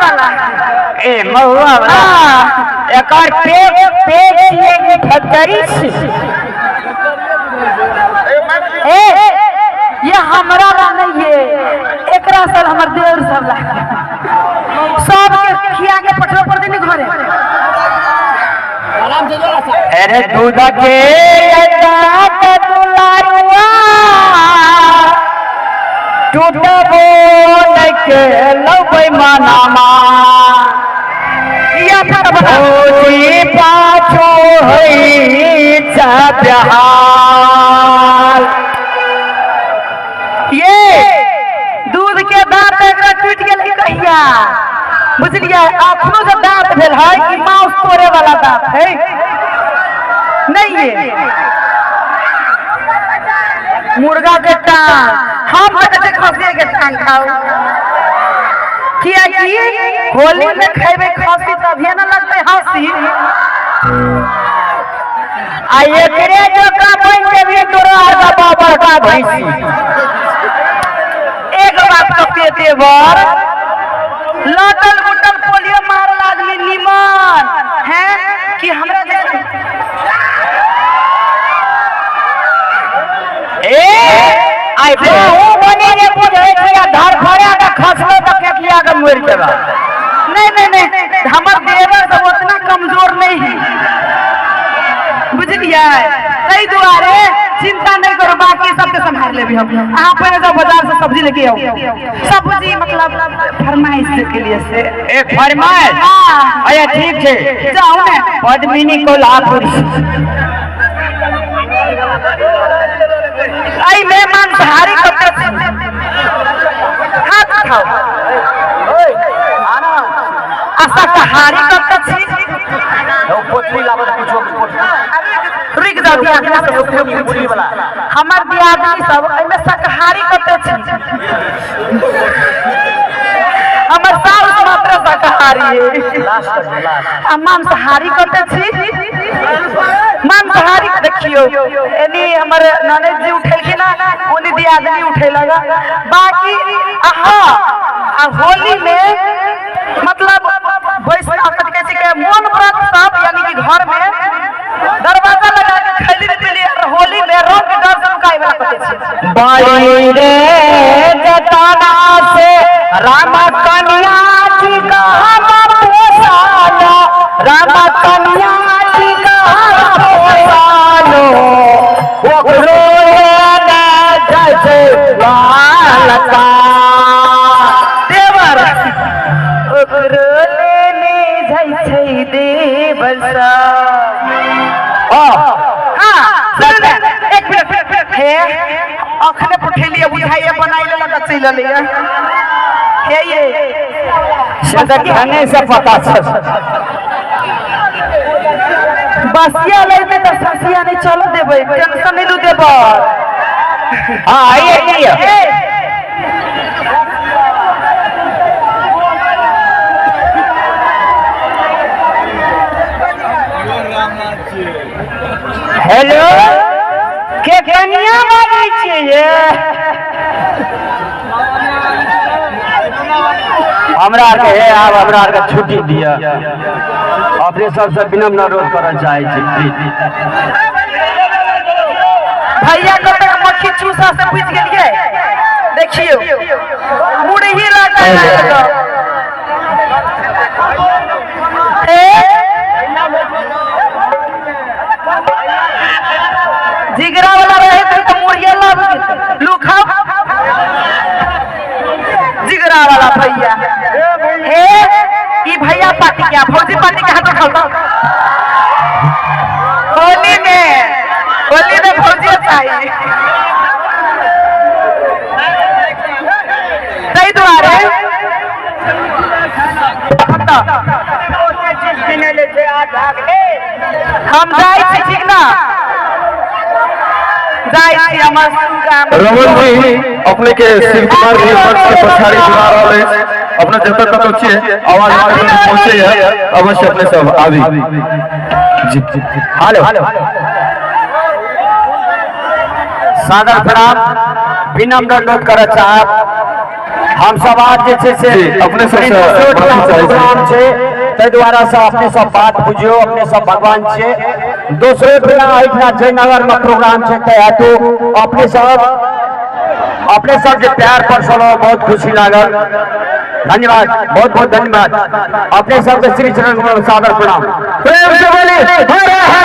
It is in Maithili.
वाला। ए महुआ वाला। हाँ। एकर पेट पेट छियै कि फैक्ट्री छी? ए ये हमरा ला नहीं है, एकरा सब हमर देवर सब ला। सबके खिया के पठो पर देनी घरे। अरे दूध के दांत दुलारुआ टूटबो नहीं के लबै मनामा। या पर बना। भौजी पाछू होइ बिहार। ये दूध के दांत एकरा टूट गेलै कहिया, बुझलियै? अखनो जे दांत भेल है कि मांस तोड़े वाला दांत है नहीं। ये मुर्गा के टांग हम तो कहते खसिए के टांग खाओ, कियाकि होली में खेबे खसी तभिए ना लगते हंसी। आ एकरे जकाँ बनि जेबही तोरो आर का बड़का भैंसी। एक बात कहते देवर, लटल बुटल पोलियो मारल आदमी निमन है कि हमरा जैसे? ए आइ बहु बने ने बुझै छै आ धरफड़ा के खसलो तऽ केकिया के मरि जेबा। नहीं नहीं नहीं, हमर देवर सब उतना कमजोर नहीं है, बुझलियै? ताहि दुआरे चिंता नहीं करो, बाकी सबके संभाल लेबी हम। अहाँ पहले जाओ बाजार से सब्जी लेके आओ। सब्जी मतलब फरमाइश के लिए से। ए फरमाइश? हाँ। अच्छा ठीक छै। जाओ ने। पद्मिनी कोल्हापुरी। एहि में मांसाहारी कते छी? हाथ उठाओ। आ शाकाहारी कते छी? रुक जाओ, दियादनी सब पूछी। हमर दियादनी सब एहिमे शाकाहारी कते छी? हमर साउस मात्र शाकाहारी है। आ मांसाहारी कते छी? मांसाहारी देखियो, एनी हमर ननद जी उठेलखिन ना, ओनी दियादनी उठे लगा। बाकी आहा आ होली में मतलब वैष्णव कथी कहै छै के मौन व्रत सब, यानी कि घर में दरवाजा लगा के खैली पीली और होली में रंग के डर से लुकाए वाला कते छी? बाई रे जताना से राम कन्या जी का हम पोसालो, राम कन्या जी का हम पोसालो, ओकरो ने जय बालका। देवर ओकरो लेने जाइ छै देवर सब। हाँ सुन ने, एक मिनट। हे अखने पठेलिए बुझाइए बनाई लेलक आ चलि एलैए। हे ये से तऽ ढंगे से पता छै। बसिया लेते तऽ ससिया नहीं चलो देबै, टेंशन नहीं लू देबर। हाँ आइए आइए। हेलो, के कनिया बाजै छियै ये? हमरा आरके हे आब हमरा आरके छुट्टी दिअ, अपने सबसे विनम्र अनुरोध करऽ चाहै छी प्लीज। भैया कतक मक्खी चूसा से बुझि गेलियै? देखियौ मुरही लगा जिगरा वाला रहे तो मुड़िया लाभ लूखा जिगरा वाला भैया। हे ई भैया पार्टी क्या भौजी पार्टी के हाथ उठाओ। होली में भौजी चाहिए, ताहि दुआरे हम जाइ छी, ठीक ना? जाइ छी हमर सुगा। रमन जी, अपने के शिव कुमार जी मंच के पछाड़ी बुला रहल अछि। अपने जतऽ कतौ छियै, आवाज अपने तक पहुँचे है, अवश्य अपने सब आबी जी। हेलो, सादर प्रणाम, विनम्र अनुरोध करऽ चाहब। हम सब आज जे छै से जी, अपने सबसँ दोसरो माफी ठाम चाहै छी। प्रोग्राम छै, ताहि दुआरे से अपने सब बात बुझियौ, अपने सब भगवान छियै। दोसरो ठिना एहिठिना जयनगर में प्रोग्राम छै, ताहि हेतु अपने सब जे प्यार परसलहुँ बहुत खुशी लागल। धन्यवाद, बहुत बहुत धन्यवाद। अपने सबके श्री चरण सादर प्रणाम। प्रेम से बोली हर हर